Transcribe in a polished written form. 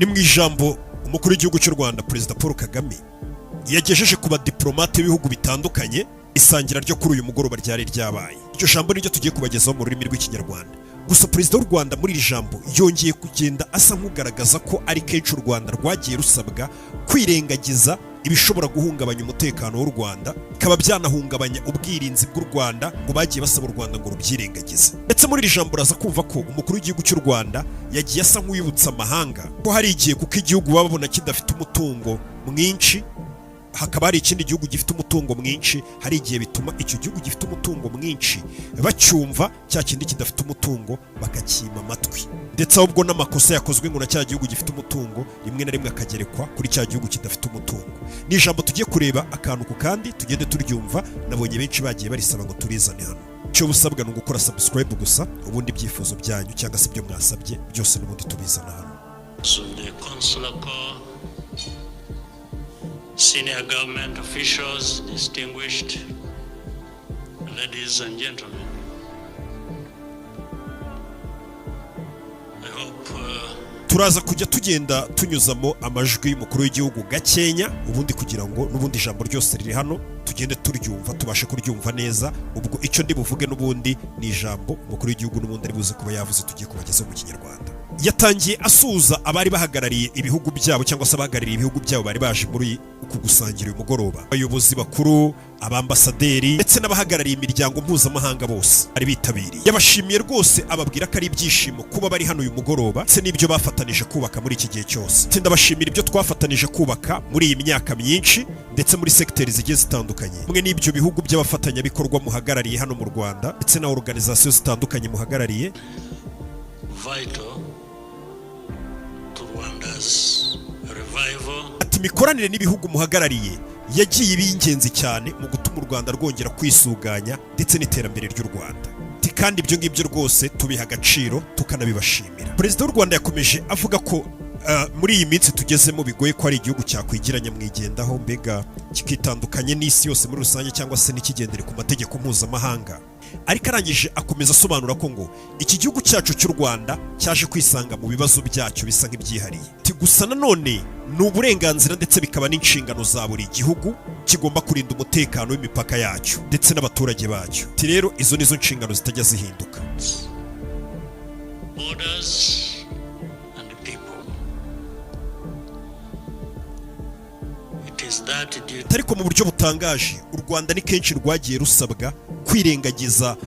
Ni mu ijambo umukuru w'igihugu cy'u Rwanda, Perezida Paul Kagame, yagejeje ku badiplomate b'ibihugu bitandukanye. Isangira ryo kuri uyu mugoroba ryari ryabaye, iryo jambo niryo tugiye kubagezaho mu rurimi rw'Ikinyarwanda. Gusa perezida w'u Rwanda muri iri jambo yongeye kugenda asa nk'ugaragaza ko ari kenshi u Rwanda rwagiye rusabwa kwirengagiza ibishobora guhungabanya umutekano w'u Rwanda, bikaba byanahungabanya ubwirinzi bw'u Rwanda, ngo bagiye basaba u Rwanda ngo rubyirengagize. Ndetse muri iri jambo uraza kumva ko umukuru w'igihugu cy'u Rwanda yagiye asa nk'uwibutsa amahanga ko hari igihe, kuko igihugu baba babona kidafite umutungo mwinshi, hakaba hari ikindi gihugu gifite umutungo mwinshi, hari igihe bituma icyo gihugu gifite umutungo mwinshi bacyumva, cya kindi kidafite umutungo bakacyima amatwi. Ndetse ahubwo n'amakosa yakozwe ngo na cya gihugu gifite umutungo, rimwe na rimwe akagerekwa kuri cya gihugu kidafite umutungo. Ni ijambo tugiye kureba akantu ku kandi, tugende turyumva. Nabonye benshi bagiye barisaba ngo turizane hano. Icyo busabwa ni ugukora subscribe gusa, ubundi ibyifuzo byanyu cyangwa se ibyo mwasabye byose n'ubundi tubizana hano. Of the Consular Corps, senior government officials, distinguished ladies and gentlemen. I hope Turaza kujya tugenda tunyuzamo amajwi y'umukuru w'igihugu gakenya, ubundi kugira ngo n'ubundi ijambo ryose riri hano tugende turyumva, tubashe kuryumva neza. Ubwo icyo ndi buvuge n'ubundi ni ijambo umukuru w'igihugu n'ubundi ari buze kuba yavuze, tugiye kubagezaho mu Kinyarwanda. Yatangiye asuhuza abari bahagarariye ibihugu byabo, cyangwa se abahagarariye ibihugu byabo bari baje muri uku gusangira uyu mugoroba, abayobozi bakuru, abambasaderi ndetse n'abahagarariye imiryango mpuzamahanga bose bari bitabiriye. Yabashimiye rwose, ababwira ko ari ibyishimo kuba bari hano uyu mugoroba, ndetse n'ibyo bafatanije kubaka muri iki gihe cyose. Ati: "Ndabashimira ibyo twafatanije kubaka muri iyi myaka myinshi, ndetse muri segiteri zigiye zitandukanye, hamwe n'ibyo bihugu by'abafatanyabikorwa muhagarariye hano mu Rwanda, ndetse na organization zitandukanye muhagarariye." Vital to Rwanda's revival Ati: "Imikoranire n'ibihugu muhagarariye yagiye iba ingenzi cyane mu gutuma u Rwanda rwongera kwisuganya ndetse n'iterambere ry'u Rwanda." Ati: "Kandi ibyo ngibyo rwose tubiha agaciro, tukanabibashimira." Perezida w'u Rwanda yakomeje avuga ko muri iyi minsi tugezemo bigoye ko hari igihugu cyakwigira nyamwigendaho, mbega kikitandukanye n'isi yose muri rusange, cyangwa se ntikigendere ku mategeko mpuzamahanga. Ariko arangije akomeza asobanura ko ngo iki gihugu cyacu cy'u Rwanda cyaje kwisanga mu bibazo byacyo bisa nk'ibyihariye. Ati: "Gusa nanone ni uburenganzira ndetse bikaba n'inshingano za buri gihugu kigomba kurinda umutekano w'imipaka yacyo ndetse n'abaturage bacyo." Ati: "Rero izo nizo nshingano zitajya zihinduka." borders and people. It is that duty Ariko mu buryo butangaje, u Rwanda ni kenshi rwagiye rusabwa kwirengagiza